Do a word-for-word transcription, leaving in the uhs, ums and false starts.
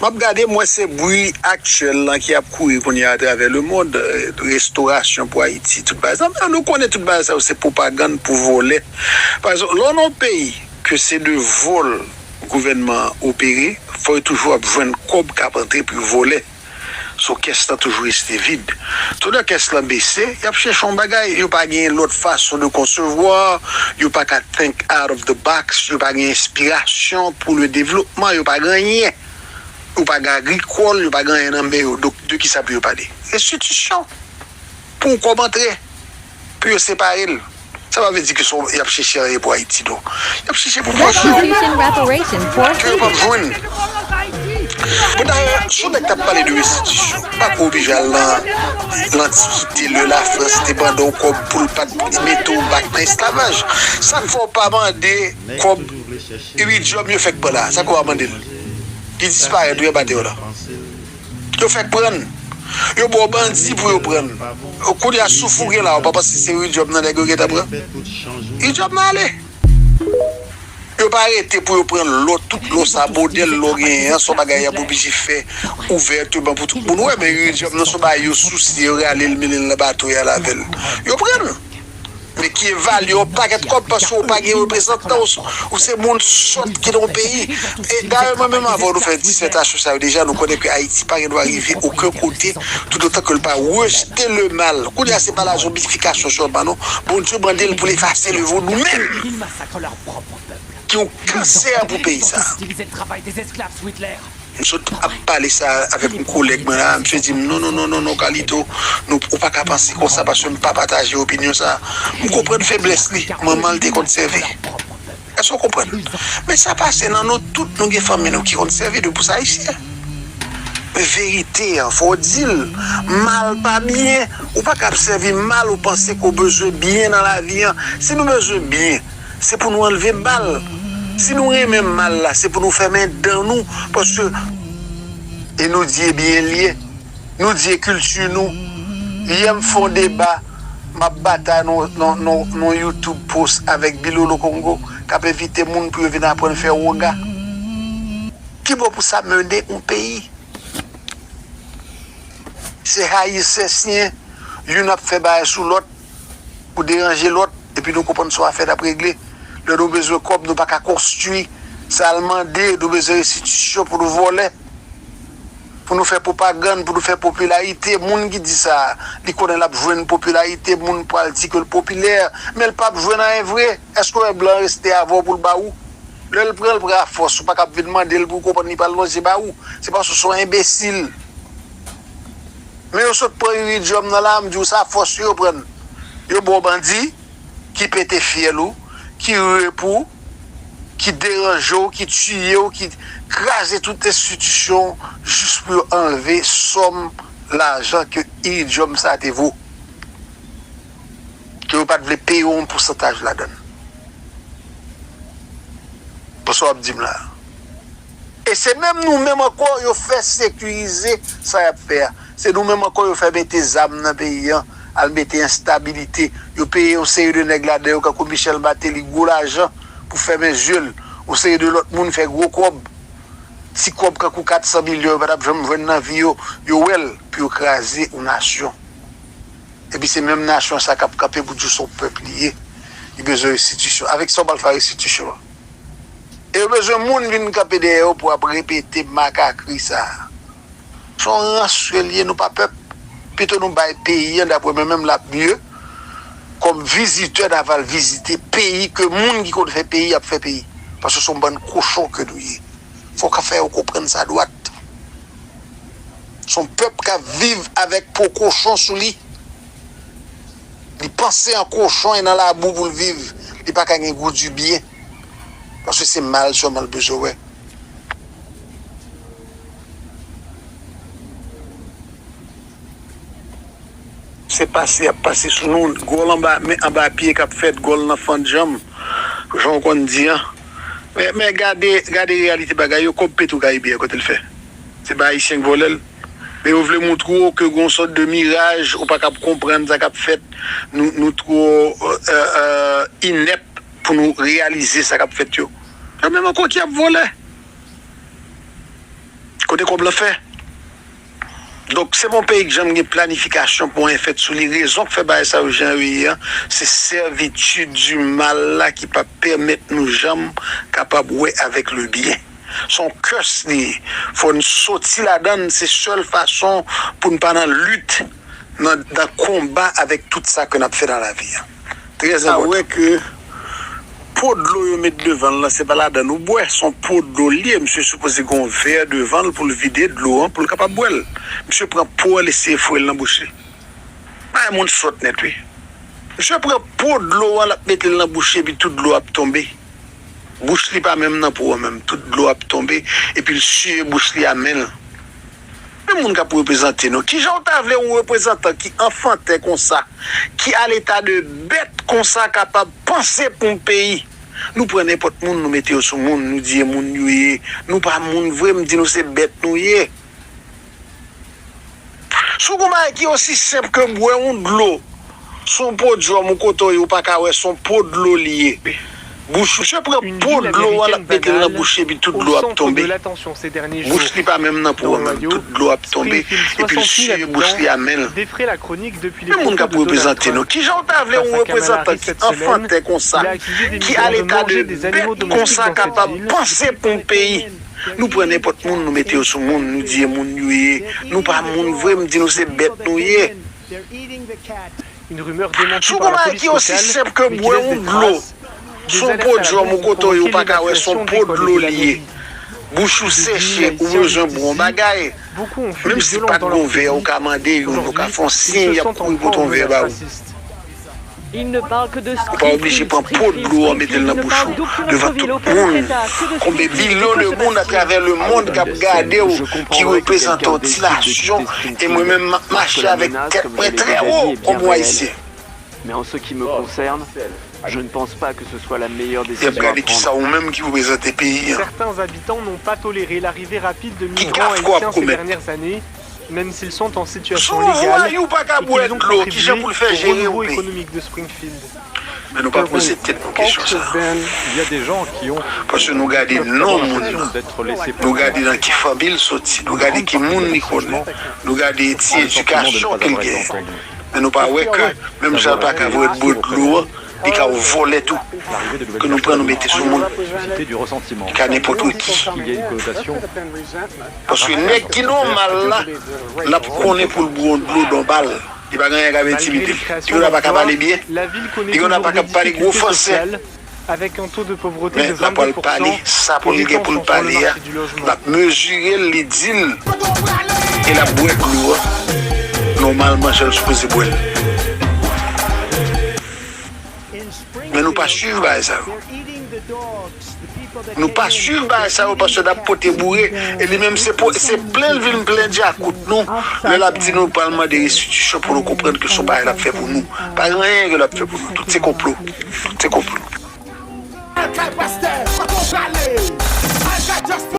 M ap gade, m wè se bri aktyèl lan ki ap kouri kounye a atravè lemond, eh, restorasyon pou Ayiti, tout bagay sa. Men nou konnen tout bagay sa yo se pwopagann pou vòlè. Pa egzanp, lè w nan yon peyi ke se de vòl gouvènman an opere, fò yo toujou ap jwenn kòb k ap antre pou yo vòlè. So, kès lan toujou rete vid. Toutan kès lan bese, y ap chèche yon bagay. Yo pa gen lòt fason de konsevwa, yo pa ka think out of the box, yo pa gen enspirasyon pou le devlopman, yo pa gen anyen. Yo pa gen agrikòl, yo pa gen anyen nan men yo. Donk, de ki sa pou yo pale? Enstitisyon. Pou yon kòb antre, pou yo separe l. Sa pa vle di ke se y ap chèche anyen pou Ayiti, non. Y ap chèche pou pòch yo. Restitution reparation for ke yo p ap jwenn. Bon, dayè, si yon nèg t ap pale de restitisyon, pa ka oblije al nan, nan Antikite, lè Lafrans te mande w kòb pou l pa t mete w bak nan esklavaj. Sa k fè w pa mande kòb iridyòm yo fèk pran la? Sa k fè w pa mande l? Li disparèt wi anba tè w la. Yo fèk pran l. Yo ba w bandi pou yo pran l. Kounye a, souf ou gen la, ou pa panse se iridyòm nan nèg yo gentan pran? Iridyòm nan ale. Yo pa rete pou yo pran lò, tout lò sa, modèl lò genyen an, se yon bagay y ap oblije fè ouvèteman pou tout moun wè, men iridyòm nan se yon bagay yo souse, yo rale l, mennen l nan bato y al avè l. Yo pran l. Men ki evalye yon pakèt kòb paske w pa gen reprezantan, w, w se moun sòt ki nan yon peyi. E dayè, mwen menm, avan nou fè disètasyon sa yo, deja, nou konnen ke Ayiti pa gen dwa rive okenn kote toutotan ke l pa rejte le mal. Kounye a, se pa la zombifikasyon sèlman, non. Bondye mande l pou l efase le vodou menm. Ki yon kansè pou peyi sa. M sot ap pale sa avèk yon kolèg mwen la, misye di m, "Non, non, non, non, non, Carlito, nou, ou pa ka panse konsa paske m pa pataje opinyon sa." M konprann feblès li, manman l te konn sèvi. Èske w konprann? Men sa pase nan nou tout, nou gen fanmi nou ki konn sèvi de bous ayisyen. Men verite an, fò w di l, mal pa byen, ou pa ka ap sèvi mal ou panse ke w bezwen byen nan lavi an. Si nou bezwen byen, se pou nou anlve mal. Si nou renmen mal la, se pou nou fèmen dan nou, paske, e nou di e byen l ye, nou di e kilti nou. Yè m fè yon deba, m ap batay nan, nan, nan, nan YouTube post avèk Bilolo Kongo, k ap envite moun pou yo vin aprann fè woga. Ki bò pou sa mennen yon peyi? Se hayi sèsyen, youn ap fè bagay sou lòt, pou deranje lòt, epi nou konprann se yon afè n ap regle. Lè nou bezwen kòb, nou pa ka konstwi. Sa l mande, nou bezwen enstitisyon pou nou vòlè. Pou nou fè pwopagann, pou nou fè popilarite. Moun ki di sa, li konnen l ap jwenn popilarite, moun pral di ke l popilè, men l p ap jwenn anyen vre. Èske w wè blan reste avè w pou l ba ou? Lè l pran, l pran afòs, ou pa ka ap vin mande l pou w konprann li pral lonje ba ou. Se paske w se yon enbesil. Men yo sot pran iridyòm nan la, m di w sa fòs yo pran. Yo ba w bandi ki pete fyèl ou, ki rep ou, ki deranje w, ki tiye w, ki kraze tout enstitisyon w jis pou yo anlve sòm lajan ke iridyòm sa te vo. Ke yo pa t vle peye w yon pousantaj ladan l. Bon, sa w ap di m la. E se menm nou menm ankò yo fè sekirize sa y ap fè a. Se nou menm ankò yo fè mete zam nan peyi an, al mete enstabilite. Yo peye yon seri de nèg ladan yo, kankou Michel Martelly, gwo lajan pou fèmen zye l. Yon seri de lòt moun fè gwo kòb. Ti kòb kankou kat san milyon yo pa t ap janm jwenn nan vi yo, yo wè l pou yo kraze yon nasyon. Epi se menm nasyon sa k ap kanpe pou di w se yon pèp li ye. Li bezwen restitisyon. Avèk sa w pral fè restitisyon an? E yo bezwen moun vin kanpe dèyè yo pou ap repete makakri sa a. Se yon rans ke l ye, nou pa pèp. Pito nou bay peyi an, daprè mwen menm, l ap mye. Kòm vizitè, n ava l vizite peyi ke moun ki konn fè peyi ap fè peyi. Paske se yon bann kochon ke nou ye. Fòk fè yo konprann sa dwat. Se yon pèp k ap viv avèk po kochon sou li. Li panse an kochon e nan labou pou l viv. Li pa ka gen gou di byen. Paske se mal sèlman l bezwen wè. Se pase y ap pase sou nou, gòl anba, men anba pye k ap fèt, gòl nan fannjanm, jan w konn di an. Men, men gade, gade reyalite bagay yo, kòb Petro Caribe a, kote l fè? Se pa Ayisyen k vòlè l? Men yo vle montre w ke gen yon sòt de miraj, ou pa ka ap konprann sa k ap fèt. Nou, nou twò, euh, euh, inèp pou nou reyalize sa k ap fèt yo. Yo menm ankò ki ap vòlè. Se kòb lan fè. Donk, se pa yon peyi k janm gen planifikasyon pou anyen fèt sou li. Rezon k fè bagay sa yo jan yo ye an, se sèvitid di mal la ki p ap pèmèt nou janm kapab wè avèk le byen. Se yon curse li ye. Fò n soti ladan l, se sèl fason pou n pa nan lit, nan, nan konba avèk tout sa ke n ap fè nan lavi a. Trè enpòtan. Wè ke po dlo yo met devan l lan, se pa ladan l ou bwè, se yon po dlo l ye. Misye sipoze gen yon vè devan l pou l vide dlo an, pou l kapab bwè l. Misye pran po an, l eseye foure l nan bouch li. Bagay moun sòt nèt, wi. Misye pran po dlo an, l ap mete l nan bouch li, epi tout dlo ap tonbe. Bouch li pa menm nan po an menm, tout dlo ap tonbe, epi l siye bouch li a men l. Men moun k ap reprezante nou, kijan w ta vle yon reprezantan ki anfanten konsa, ki a leta de bèt konsa kapab panse pou yon peyi? Nou pran nenpòt moun, nou mete yo sou moun, nou di e moun yo ye. Nou pa moun vre, m di nou se bèt nou ye. Si w gon bagay ki osi senp ke bwè yon dlo sou yon podyòm ou kote w ye, ou pa ka wè se yon po dlo li ye. Bouch, misye pran po dlo an, l ap mete l nan bouch li, epi tout dlo ap tonbe. Bouch li pa menm nan po an menm, tout dlo ap tonbe, epi l siye bouch li a men l. Men moun k ap reprezante nou, kijan w ta vle yon reprezantan ki anfanten konsa, ki a leta de bèt konsa kapab panse pou yon peyi? Nou pran nenpòt moun, nou mete yo sou moun, nou di e moun yo ye. Nou pa moun vre, m di nou se bèt nou ye. Si w gon bagay ki osi senp ke bwè yon dlo sou yon podyòm ou kote w ye, ou pa ka wè se yon po dlo li ye. Bouch ou seche, ou bezwen bwè yon bagay. Menm si pa t gon vè, ou ka mande youn, ou ka fè yon siy, y ap kouri pote yon vè ba ou. Ou pa oblije pran po dlo an mete l nan bouch ou devan tout moun. Konbyen bilyon de moun atravè lemonn k ap gade w, ki reprezante yon ti nasyon, e mwen menm m ap mache avèk tèt mwen trè wo kòm yon Ayisyen. Mais en ce qui me concerne, je ne pense pas que ce soit la meilleure Y ap décision à gade kisa prendre. Ou menm ki reprezante peyi an. Certains habitants n'ont pas toléré l'arrivée rapide de Ki migrants gaf ke w ap haïtiens ces komèt? Dernières années, même s'ils sont en Si situation w légale vwayi, ou pa ka et bwè qu'ils ont dlo, kijan pou l fè contribué au jere yon renouveau peyi? Économique de Springfield. Men nou pa poze tèt nou kesyon sa. Il y a des gens qui ont Paske nou gade non moun nan, d'être laissés nou gade nan ki fanmi l soti, nou gade ki moun li konnen, nou gade ti edikasyon ke l genyen. Men nou pa wè ke, menm jan l pa ka vwèt bwè dlo an, li ka vòlè tou. Ke nou pran nou mete sou moun. susciter du ressentiment. Li ka nenpòt ki. Il y a une connotation Paske nèg ki nòmal la, l ap konnen pou l bwè yon dlo dan bal. Li pa gen anyen k ap entimide l. Li pa ka pale byen. Li pa ka pale gwo franse. Avec un taux de pauvreté Men de l ap pral pale, vingt-deux pour cent sa pou et li huit gen ans pou l pour le pale a, marché du l logement. Ap mezire l, li di l, e l ap bwè dlo a. Nòmalman, jan l sipoze bwè l. Men nou pa swiv bagay sa yo. Nou pa swiv bagay sa yo paske n ap pote boure. E li menm se po- se plen l vin plen djakout nou. Lè l ap di nou pral mande restitisyon pou nou konprann ke se yon bagay l ap fè pou nou. Pa gen anyen ke l ap fè pou nou. Tout se konplo. Tout se konplo. Al kay pastè, kote w prale